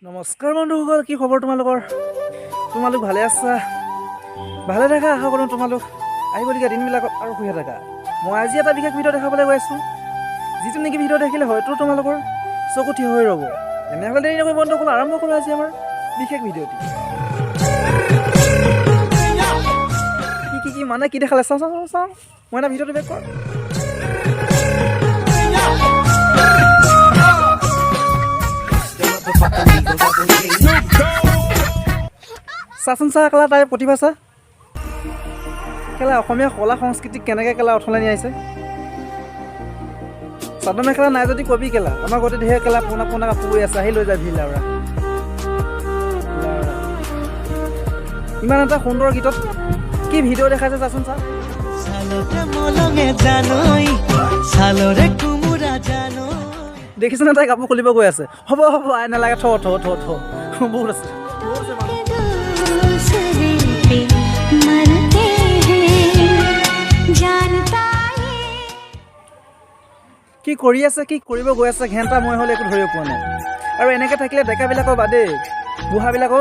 নমস্কাৰ বন্ধুসকল, কি খবৰ তোমালোকৰ? তোমালোক ভালে আছা? ভালে থাকা আশা কৰোঁ। তোমালোক আহিবলগীয়া দিনবিলাকত আৰু সুখে থাকা। মই আজি এটা বিশেষ ভিডিঅ' দেখাবলৈ গৈ আছোঁ, যিটো নেকি ভিডিঅ' দেখিলে হয়তো তোমালোকৰ চকু থিয় হৈ ৰ'ব। তেনেহ'লে দেৰি নকৰি বন্ধুসকল, আৰম্ভ কৰোঁ আজি আমাৰ বিশেষ ভিডিঅ'টি। কি কি কি মানে কি দেখালে? চাওঁ চাওঁ চাওঁ চাওঁ, মই এটা ভিডিঅ'টো বেক কৰ। চাচোন চা, কেলা তাইৰ প্ৰতিভা চা। কেলা অসমীয়া কলা সংস্কৃতিক কেনেকৈ কেলা অথলে নিয়াইছে। চাদৰ মেখেলা নাই যদি কবি কেলা, আমাৰ ঘৰতে ধেৰ কেলা পুৰণা পুৰণা কাপোৰ আছে, আহি লৈ যাবি। লাউৰা, ইমান এটা সুন্দৰ গীতত কি ভিডিঅ' দেখাইছে, চাচোন চা। দেখিছেনে তাই কাপোৰ খুলিব গৈ আছে। হ'ব হ'ব, আই নালাগে, থ থ থ থ, বহুত আছে। কি কৰি আছে, কি কৰিব গৈ আছে ঘেণ্টা, মই হ'লে একো ধৰিব পোৱা নাই। আৰু এনেকৈ থাকিলে ডেকাবিলাকৰ বাদেই বুঢ়াবিলাকো।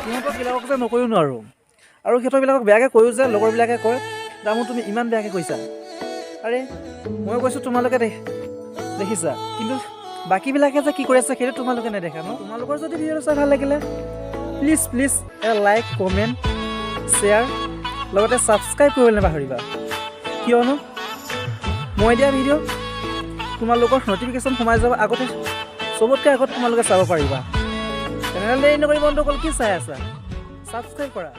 সিহঁতকবিলাকক যে নকৰিও নোৱাৰোঁ, আৰু সিহঁতবিলাকক বেয়াকৈ কৈও যে লগৰবিলাকে কয়, দামো তুমি ইমান বেয়াকৈ কৈছা। আৰে মই কৈছোঁ তোমালোকে দেখিছা, কিন্তু বাকীবিলাকে যে কি কৰি আছে সেইটো তোমালোকে নেদেখা ন। তোমালোকৰ যদি ভিডিঅ'টো চাই ভাল লাগিলে প্লিজ প্লিজ এটা লাইক, কমেণ্ট, শ্বেয়াৰ, লগতে ছাবস্ক্ৰাইব কৰিবলৈ নাপাহৰিবা। কিয়নো মই দিয়া ভিডিঅ' তোমালোকৰ ন'টিফিকেশ্যন সোমাই যাব আগতে, চবতকৈ আগত তোমালোকে চাব পাৰিবা। তেনেহ'লে দেৰি নকৰি বন্ধুসকল, কি চাই আছা? ছাবস্ক্ৰাইব কৰা।